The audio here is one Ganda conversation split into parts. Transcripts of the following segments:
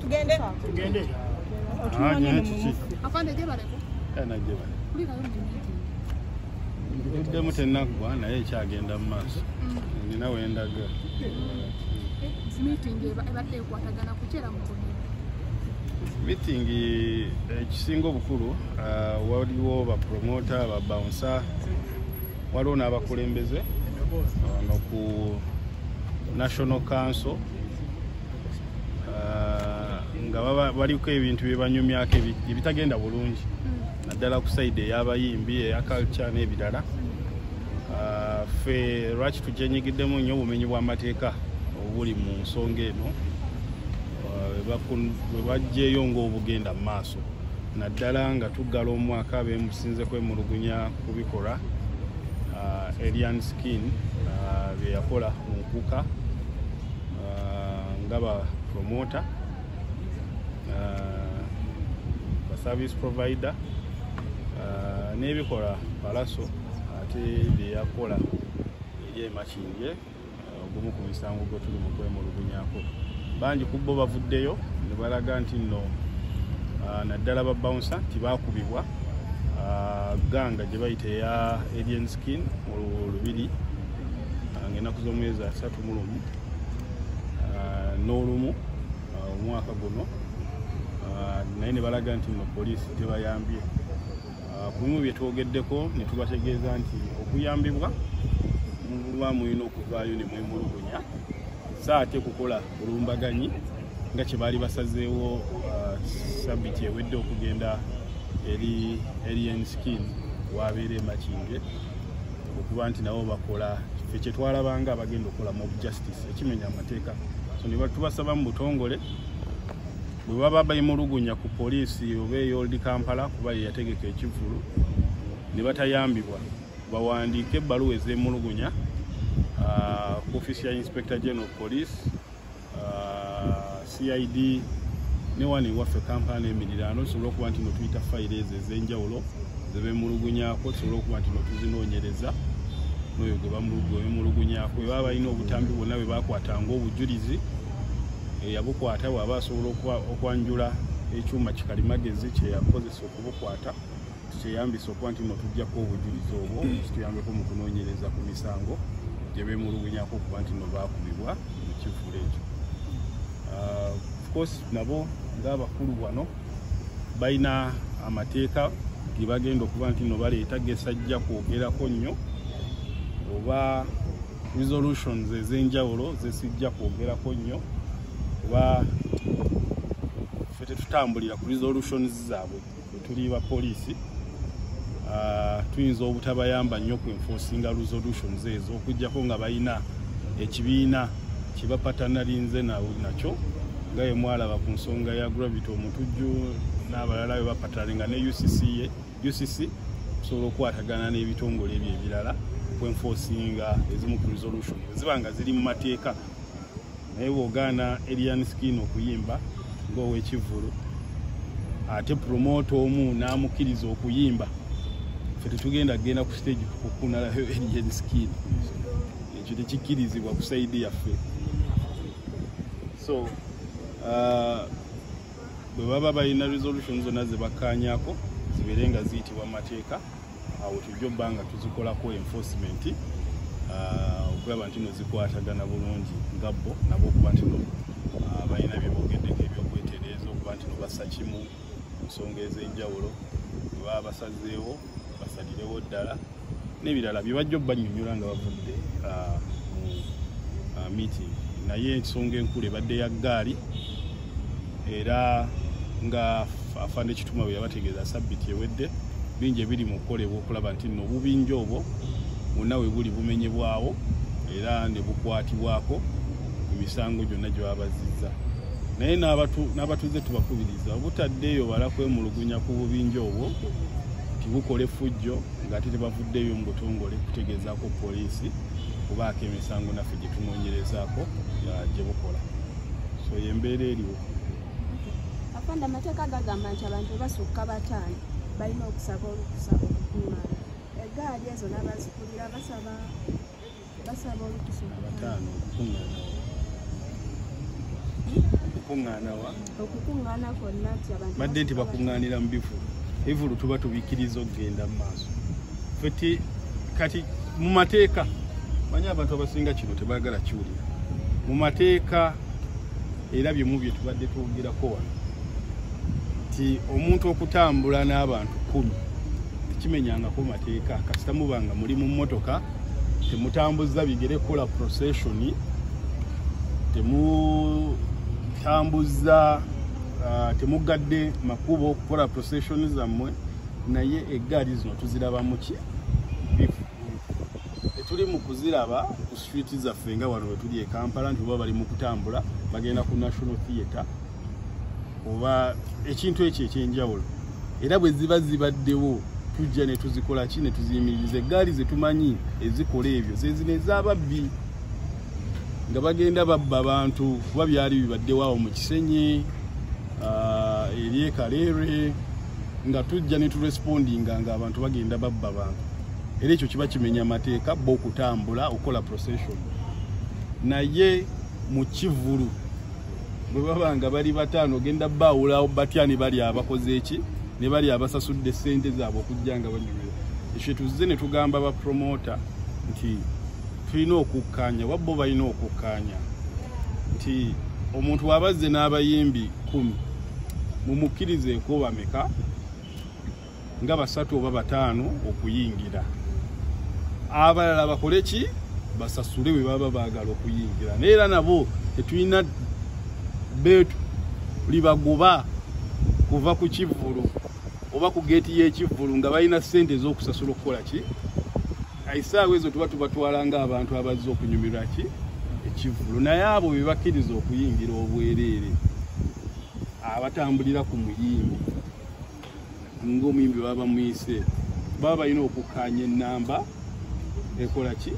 Tugende. Tugende. Afande gyebaleko. Kana gyebale. Nvuddemu tennaggwa naye ekyagenda mu maaso. Nina we ndaga. Meeting ebadde ekwatagana ku kyera mukono. Meeting ekisinga obukulu waliwo ba promoter, ba bouncer, waliwo n'abakulembeze wano ku National Council nga baliko ebintu bye banyumyako ebitagenda bulungi naddala ku side ey'abayimbi, eya culture n'ebirala. Ffe lwaki tugyenyigiddemu nnyo obumenyi bw'amateeka obuli mu nsonga eno bwe baggyeyo ng'obugenda mu maaso, naddala nga tuggala omwaka bemusinze kwemulugunya ku bikolwa Alien Skin bye yakola mu nkuka nga ba promoter, ba service provider n'ebikola Pallaso ate bye yakola eri e Makindye, ogumu ku misango gwe tuli mu kwemulugunyako. Bangi ku bo bavuddeyo ne balaga nti nno naddala ba bouncer tibaakubibwa ganga gye bayita eya Alien Skin mu Lubiri ng'ennaku z'omwezi 31 n'olumu omwaka guno, naye ne balaga nti nno poliisi tebayambye. Ku bimu bye twogeddeko ne tubategeeza nti okuyambibwa muba mulina okuvaayo ne mwemulugunya, so ate kukola bulumbaganyi nga kye baali basazeewo sabiti ewedde okugenda eri Alien Skin wabeera e Makindye, okuba nti nabo bakola ffe kye twalabanga abagenda okukola mob justice ekimenya amateeka. So ne tubasaba mu butongole bwe baba bayimulugunya ku poliisi oba ey'Old Kampala kuba ye yategeka ekivvulu ne batayambibwa, bawandiike ebbaluwa ez'emulugunya ku ofiisi ya Inspector General of Police, CID ne wano ewaffe Kampala n'emiriraano, tusobole okuba nti no tuyita fayiro ezo ez'enjawulo ze beemulugunyaako, tusobole okuba nti no tuzinoonyereza n'oyo gwe bemulugunyaako. Bwe baba balina obutambi bwonna bwe bakwatanga obujulizi, yabukwata bw'aba asobola okwanjula ekyuma kikalimagezi kye yakozesa okubukwata, tukyeyambisa okuba nti no tuggyako obujulizi obwo kituyambeko mu kunoonyereza ku misango gye beemulugunyako okuba nti no baakubibwa mu kivvulu ekyo. Of course nabo ng'abakulu wano balina amateeka ge bagenda okuba nti no baleeta gesajja kwogerako nnyo oba resolutions ez'enjawulo zesijja kwogerako nnyo, kuba ffe tetutambulira ku resolutions zaabwe. Bwe tuli ba poliisi tuyinza obutabayamba nnyo ku enforcinga resolutions ezo, okuggyako nga balina ekibiina kye bapatanalinze nakyo, nga ye mwalaba ku nsonga ya Gravity Omutujju n'abalala bwe bapatanalinga ne UCC kusobola okukwatagana n'ebitongole ebyo ebirala ku enforcinga ezimu ku resolution ziba nga ziri mu mateeka. Naye bw'ogaana Alien Skin okuyimba ng'ow'ekivvulu ate promoter omu n'amukkiriza okuyimba, ffe tetugenda kugenda ku stage kukunalayo Alien Skin, ekyo tekikkirizibwa ku side yaffe. So bwe baba balina resolution zonna ze bakkaanyaako zibeere nga ziyitibwa mateeka, awo tujja obba nga tuzikolako enforcement okulaba nti no zikwatagana bulungi nga bo nabo okuba nti no balina bye boogeddeko ebyokwetereeza, okuba nti no bassa kimu ku nsonga ez'enjawulo bwe baba basazeewo basalirewo ddala n'ebirala bye bajja obbannyonnyola nga bavudde mu meeting. Naye ensonga enkulu ebadde ya ggaali, era nga Afande Kituma bwe yabategeeza sabbiti ewedde, bingi ebiri mu kukolebwa okulaba nti nno obubinja obwo bwonna we buli bumenyebwawo era ne bukwatibwako ku misango gyonna gye baba bazizza. Naye n'abatuuze tubakubiriza obutaddeeyo bala kwemulugunya ku bubinja obwo tibukola effujjo ng'ate tebavuddeeyo mu butongole kutegeezaako poliisi kubaako emisango naffe gye tunoonyerezaako gye bukola. So y'embeera eriwo. Afande, amateeka gagamba nti abantu basukka 5 balina okusaba olukusa okukuŋŋaana. Eggaali ezo n'abazikulira basaba olukusa 5 okukuŋŋaana. Okukuŋŋaana wa? Okukuŋŋaana kwonna nti abantu badde nti bakuŋŋaanira mu bivvulu. Ebivvulu tuba tubikkiriza okugenda mu maaso. Ffe kati mu mateeka, manyi abantu abasinga kino tebaagala kiwulira. Mu mateeka era byemu bye tubadde twogerako wano nti omuntu okutambula n'abantu 10 tekimenyangako mateeka. Kasita muba nga muli mu mmotoka, temutambuza bigere kukola procession, temutambuza temugadde makubo okukola procession zammwe, naye eggaali zino tuziraba mu ki? Bivvulu. Tetuli mu kuziraba ku street zaffe nga wano we tuli e Kampala nti oba bali mu kutambula bagenda ku National Theatre oba ekintu ekyo ekyenjawulo. Era bwe ziba zibaddewo tujja ne tuzikola ki? Ne tuziyimiriza. Eggaali ze tumanyi ezikola ebyo ze zino ez'ababbi nga bagenda babba abantu, kuba byali bibaddewo awo mu Kisenyi, eri e Kaleerwe, nga tujja ne turespondinga nga abantu bagenda babba abantu. Era ekyo kiba kimenya amateeka bo okutambula okukola procession. Naye mu kivvulu bwe baba nga bali 5 ogenda baawulawo batya ne bali abakoze eki ne bali abasasudde ssente zaabwe okujja nga banyumira. Ekyo tuzze ne tugamba ba promoter nti tulina okukkaanya, oba bo balina okukkaanya nti omuntu w'abazze n'abayimbi 10 mumukkirizeeko bameka nga 3 oba 5 okuyingira, abalala bakole ki? Basasule bwe baba baagala okuyingira. Naye era nabo tetulina beetu libagoba kuva ku kivvulu oba ku geeti y'ekivvulu nga balina ssente ez'okusasula okukola ki? Essaawa ezo tuba tubatwala ng'abantu abazze okunyumirwa ki? Ekivvulu. Naye abo be bakkiriza okuyingira obwereere, abatambulira ku muyimbi ng'omuyimbi baba bamuyise, baba balina okukkaanya ennamba ekola ki?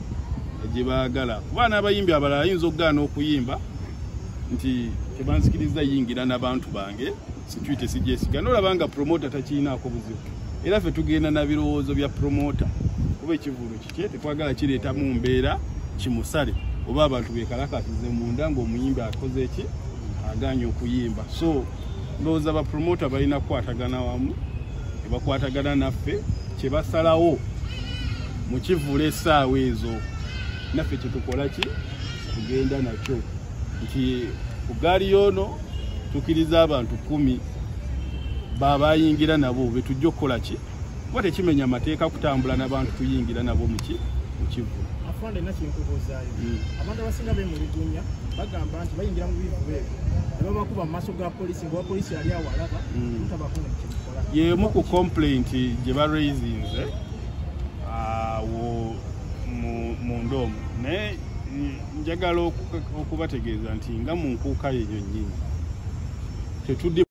Gye baagala. Kuba n'abayimbi abalala ayinza okugaana okuyimba nti tebanzikiriza yingira n'abantu bange, situite sigyesiga. N'olaba nga promoter takirinaako buzibu. Era ffe tugenda na birowoozo bya promoter, kuba ekivvulu kikye tetwagala kireetamu mbeera kimusale oba abantu beekalakasize munda ng'omuyimbi akoze eki? Agaanye okuyimba. So ndowooza ba promoter balina kukwatagana wamu, ne bakwatagana naffe kye basalawo mu kivvulu essaawa ezo, naffe kye tukola ki? Tugenda nakyo nti ku ggaali y'ono tukkiriza abantu 10 babayingira nabo be tujja okukola ki? Kuba tekimenya mateeka kutambula n'abantu tuyingira nabo mu ki? Mu kivvulu. Afande, nakyenkubuuzaayo, abantu abasinga beemulugunya bagamba nti bayingira mu bivvulu ebyo ne babakuba mu maaso ga poliisi nga poliisi ali awo alaba mutabako nekyemukola. Y'emu ku complaint gye baraisinze awo munda omwo, naye njagala okubategeeza nti nga mu nkuuka yeyo nnyini tetudde